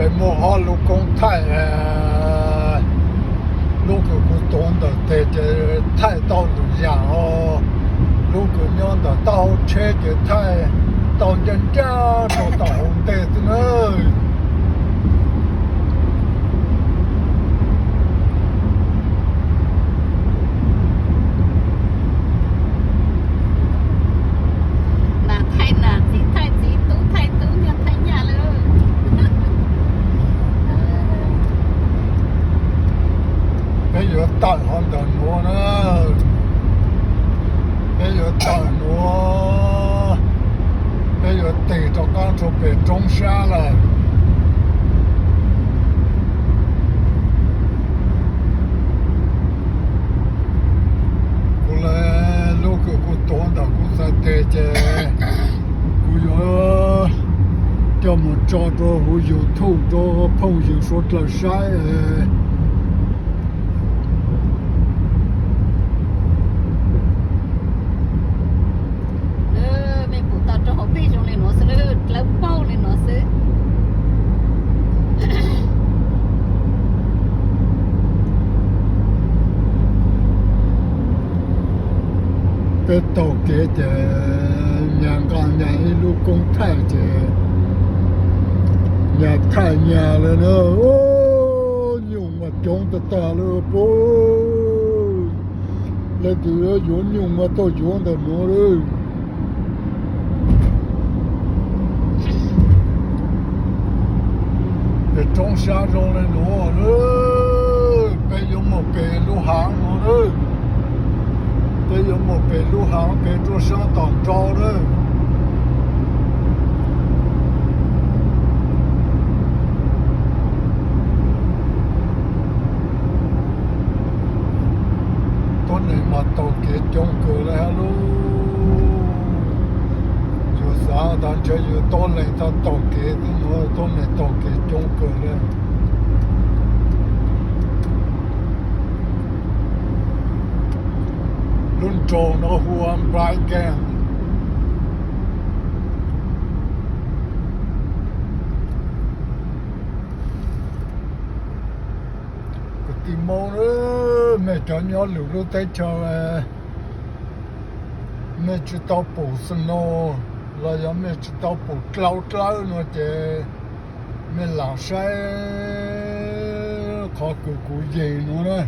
Muaj ob lub koob thaij, lub kws kuv tuav ntawm teg ces thaij tau lwm yam os. Lub kws nyob ntawm taub hau tsheb ces thaij tau ncaj ncaj rau tom hauv ntej xwb na. Nam thaij nam, txiv thaij txiv, tub thaij tub, nyab thaij nyab lawm. Peb yuav tawm qhov ntawm nuav na. Peb yuav tawm nuav, peb yuav tig rov qab rau pem roob sab lawm. Kuv lub kws kuv tuav ntawm kuv txhais tes ces kuv yuav coj mus tso rau huv YouTube rau phooj ywg suav dlawg saib. Mej pum tau rau hauv peb zoo li nuav xwb, dlawb paug li nuav xwb. Peb taug kev ces nyas nqa nyas ib lub koob thaij ces nyas thaij nyas lawm na. Nyuj mas coob tag tag li puag. Leej twg yuav nyuj mas tuaj yuav ntawm nuav lawm. Pem roob sab zoo li nuav, peb yuav mus pem lub haav nuav lawm. Peb yuav mus pem lub haav pem roob sab tom nrau lawm. Tuab neeg mas taug kev coob kawg li hab lauj. Yus xav tas ntshe yus tuab leeg tau taug kev, tuab neeg taug kev coob kawg li. Lub nroog no hu ua Bright Ganj. Kwv tij Moob, mej cov nyob lwm lub teb chaws, mej tsis tau pum snow los yog mej tsis tau pum dlau dlawb no ces mej lam saib qhov kws kuv yees nuav na.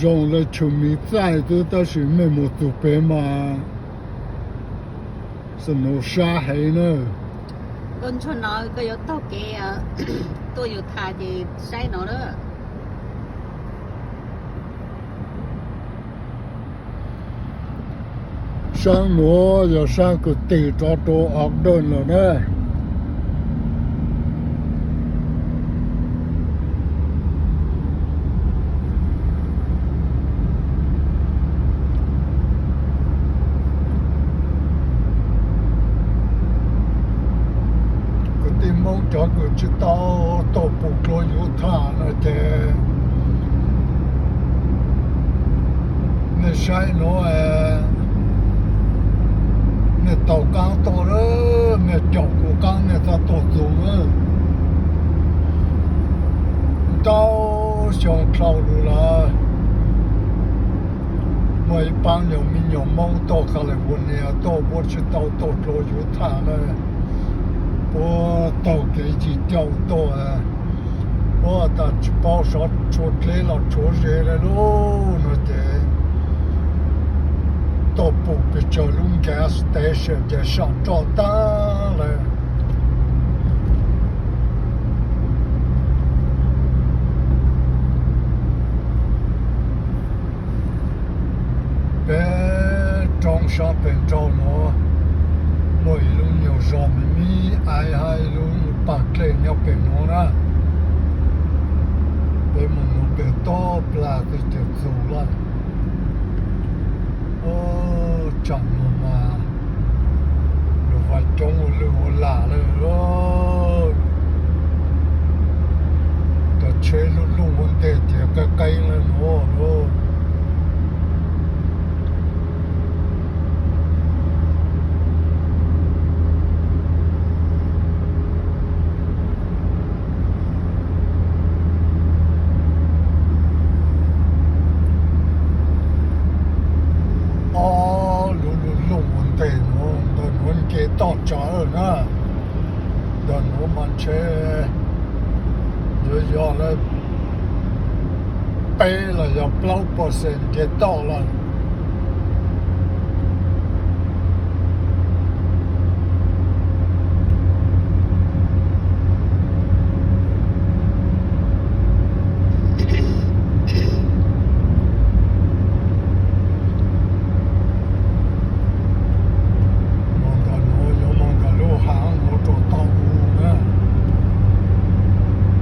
Zoo le tshwm miv txaij xwb, tab sis mej mus txug pem mas snow sab heev na. Koj ntsuag no koj yuav taug kev tuaj Utah ces saib no lawm. Saab nuav yog saab kws tig rov rau Ogden lawm na. Kwv tij Moob cov kws tsis tau tuaj pum dlua Utah no ces mej saib nuav, mej taug qaab tuaj, mej caum kuv qaab mej txhaj tuaj txug na. Ntau xyoo dlhau lug lawm, muaj ib paab nyuag me nyuam Moob tuaj California tuaj, puab tsis tau tuaj dlua Utah na, puab taug kev yim caum tuaj, puab tas tsis paub sov tshuav dleb los tshuav ze le lug no ces tuaj pum pes tsawg lub gas station ces sam roj taag lawm. Peb roob sab pem nrau nuav muaj ib lub nyuag zog me me aiv hab ib lub paj dlej nyob pem nuav na. Peb mus nuav pem toj plag twb txug lawm. Tsam nuav mas luas coob ua lwj ua lam lawm. Cov tsheb lub luj ua ntej tias qeeb qeeb lawm nuav lauj. Ntshe yuav yog lawm peb los yog plaub percent nce toj lawm. Mus ntawm nuav yuav mus ntawm lub haav nuav rua toj u na,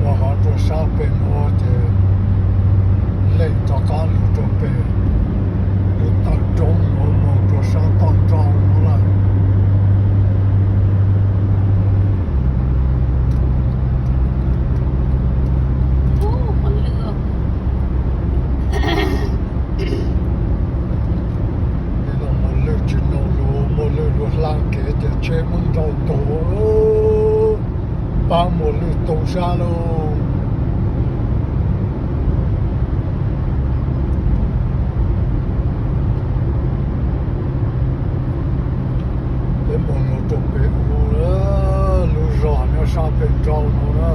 ua hov rua sab pem nuav ces leej rov qab lug rua pem lub tawm roob nuav mus rua sab toj nrau nuav lawm. Muaj lwj tsis nau lug, muaj lwj lug hla kev ces tsheb muab nrau tuag, pab muaj lwj tu sab lauj. Peb mus nuav rua pem u, lub zog nyob sab pem nrau nuav na.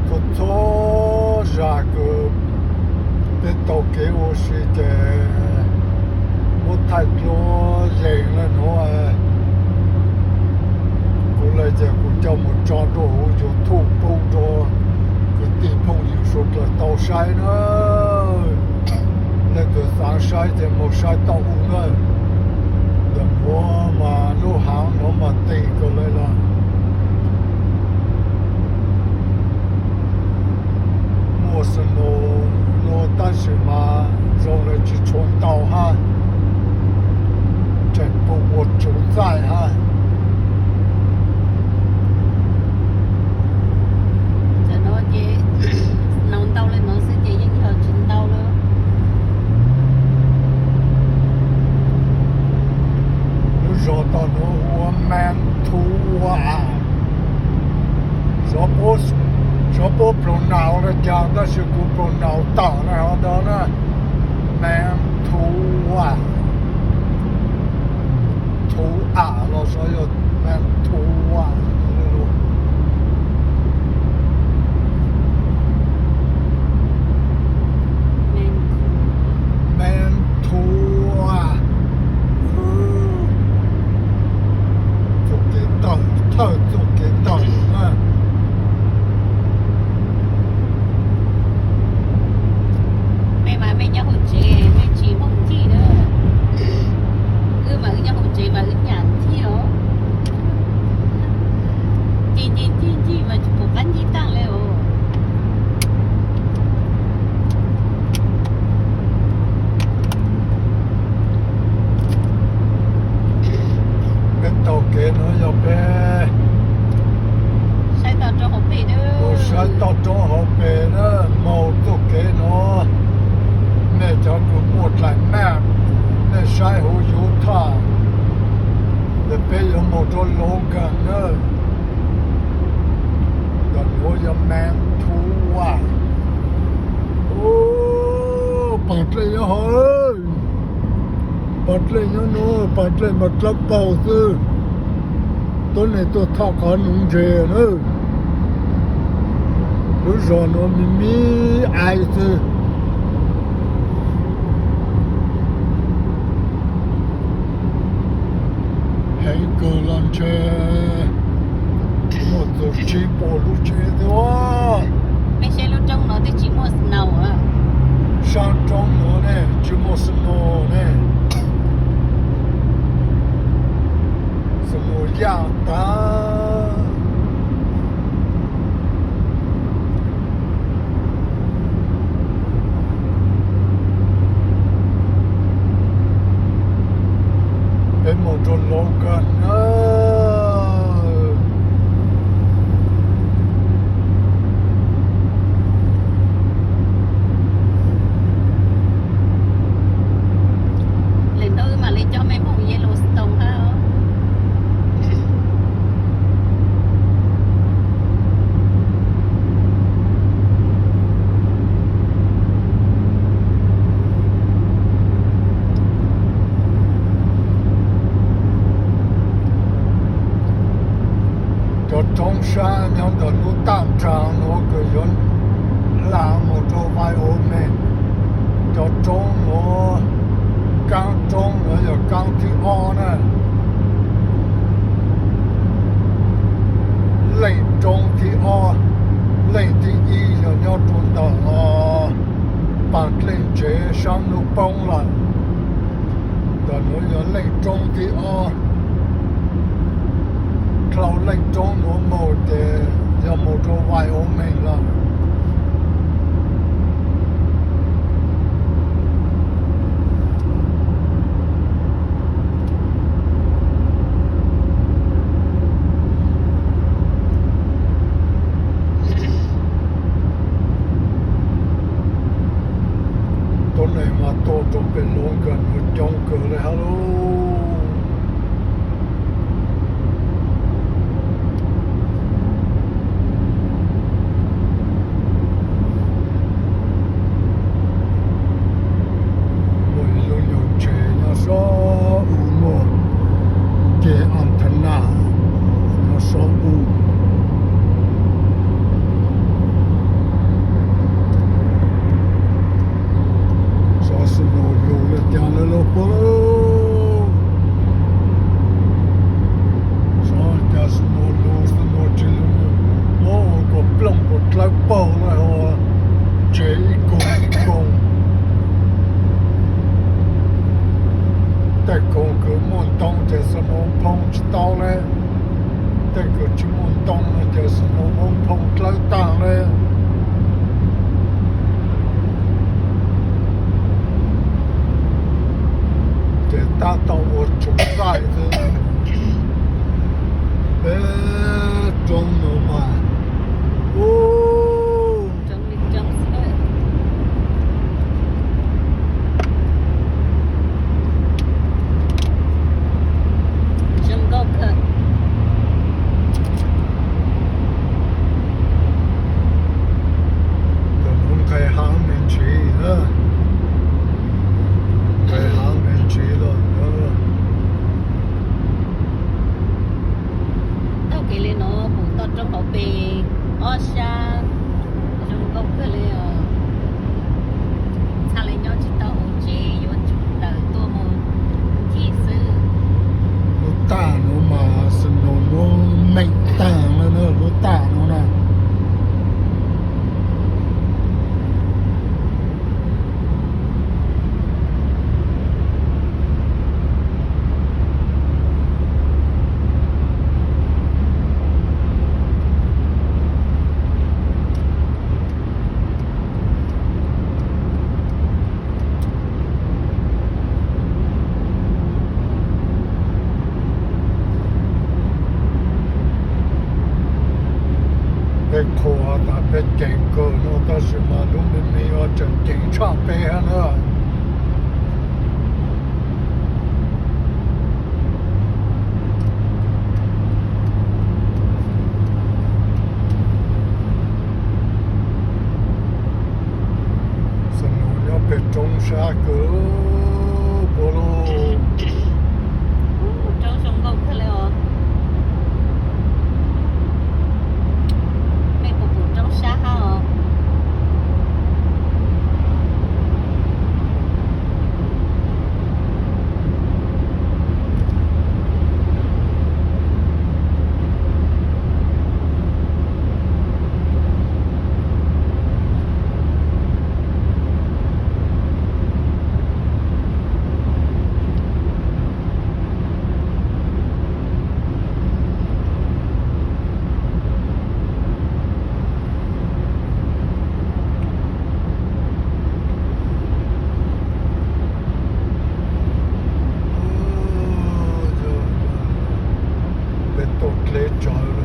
Txhua txhua zag kws peb taug kev ua si ces muab thaij dluab yees lawm nuav. Kuv le ces kuv coj mus tso rua huv YouTube pub rua kwv tij phooj ywg suav dlawg tau saib na. Leej twg xav saib ces mus saib tau u na. Ntawm nuav mas lub haav nuav mas tes kawg le los. Muaj snow nuav tab sis mas zoo le tsis tshua ntau hab, tseem pum ua tsuv txaij hab. Ntawm nuav ces snow ntau le nuav xwb ces yeej yog tsis ntau lawm. Lub zog tog nuav hu ua Mantua. Xyov puab pronounce le caag tab sis kuv pronounce tawm le hov ntawd na, Mantua. Thu am los xyov yog Mantua. Mantua. Txuj kev tawm, thawj txuj kev tawm na. Mej mas mej nyob hauv tsev mej tsis moog ncig na. Wb mas wb nyob hauv tsev mas wb nyam ncig os. Ncig ncig ncig ncig mas tsis pum qab ncig taag le os. Peb taug kev nuav yog peb saib toj roob hauv pem, saib toj roob hauv pem na. Moog txuj kev nuav, mej cov kws muaj dlaim maj, mej saib huv YouTube, ces peb yuav moog rua Logan na. Ntawm nuav yog Mantua. Paag dlej nyob hov, paag dlej nyob nuav, paag dlej mas dlawb paug xwb. Tuab neeg tuaj thoj qhov nuv ntses na. Lub zog nuav me me ais xwb. Heev kawg los ntshe muaj txug tsib puas lub tsev xwb. Mej saib lub roob nuav twb tsis muaj snow. Saab roob nuav ne tsis muaj snow ne. Snow yaj tag. Peb moog rua Logan na. Lwm hnub wb mam li coj mej moog Yellowstone hab. Sab nyob ntawm lub taj nraag nuav kws yuav hla mus rau Wyoming. Cov roob nuav, kaab roob nuav yog kaab thib ob na. Leej roob thib ob, leej thib ib yog nyob rau ntawm Paag Dlej Ntsev sab nub poob lawm. Ntawm nuav yog leej roob thib ob. Dlhau leej roob nuav mus ces yog mus rau Wyoming lawm. Tuab neeg mas tuaj rau pem nuav nkawd coob kawg le hab lauj. Muaj ib lub nyuag tsev nyob sab u, muaj ceg antenna nyob sab u. Xyov snow lug le caag lawm lauj puab lauj. Xyov le caag snow lug snow tsis lug, muab ua kom plooj kom dlawb paug le hov, tsev ib koog ib koog. Tej koog kws muaj ntoo ces snow phoo tsis tau le, tej kws tsis muaj ntoo no ces snow muab phoo dlawb taag le. Ces tab tom ua tsuj xaij xwb. Peb roob no mas, u, Tus nuav nqes haav me ntsis, nqes haav me ntsis lawm. Taug kev le nuav mus toj roob hauv pes ob sab, zoo nkauj kawg le os. Txhaj le nyob tsis tau hauv tsev, yuav tsum tawm tuaj mus ncig xwb. Lub taj nuav mas snow muab meem taag le na, lub taj nuav na. Peb qhuas tas peb ceev kawg no tab sis mas lub me me ua tseem ceev tshaj peb hab na. Snow nyob pem roob sab kawg puab lauj. Roob zoo nkauj kawg le os. Mej puas pum roob sab hab os? Peb tuaj dleb tsawv